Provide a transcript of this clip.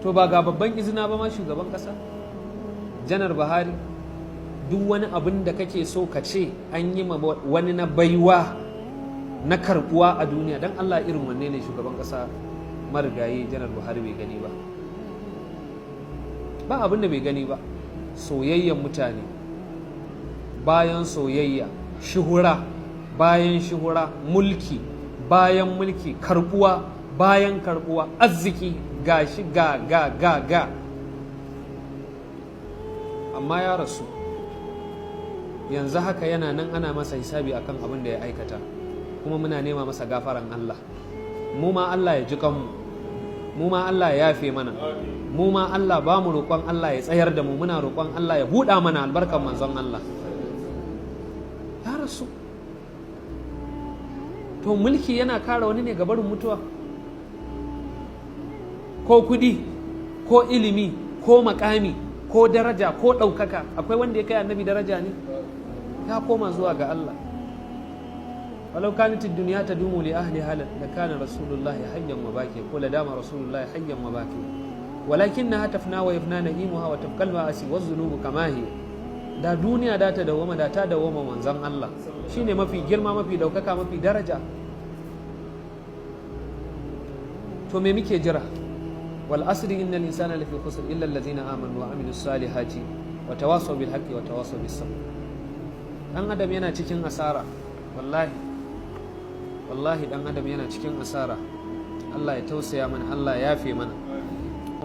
To, ba ga babban izina ba ma, shugaban kasa Janar Buhari. Duk wani abin da kake so ka ce an yi ma wani na baiwa, na karbuwa a duniya, don Allah irin wanne ne shugaban kasa marigayi Janar Buhari bai gani ba? Ba abin da bai gani ba. Soyayyen mutane, bayan soyayya shuhura, bayan shuhura mulki, bayan mulki karbuwa, bayan karbuwa arziki, gashi ga ga ga ga. Amma ya rasu, yanzu haka yana nan ana masa hisabi akan abin da ya aikata, kuma muna nema masa gafaran Allah. Mu ma Allah ya ji kanmu, mu ma Allah ya yafe mana, mu ma Allah ba mu roƙon Allah ya tsayar da mu, muna roƙon Allah ya buɗa mana albarkan manzon Allah. Ya rasu. To, mulki yana kare wani ne gabarin mutuwa? Ko kuɗi, ko ilimi, ko makami, ko daraja, ko ɗaukaka? Akwai wanda ya kai Annabi daraja ne? Ya koma zuwa ga Allah. ولو كانت الدنيا تدوم لأهلها لكان رسول الله حيا وباقيا، ko لدام رسول الله حيا وباقيا، ولكنها تفنى ويفنى نعيمها وتبقى المآسي والذنوب كما هي. Da duniya da ta dawoma, da ta dawoma manzon Allah shine mafi girma, mafi daukaka, mafi daraja. To, me muke jira? والعصر إن الإنسان لفي خسر إلا الذين آمنوا وعملوا الصالحات وتواصوا بالحق وتواصوا بالصبر. Dan adam yana cikin asara, wallahi, wallahi, dan adam yana cikin asara. Allah ya tausaya mana, Allah ya yafe mana.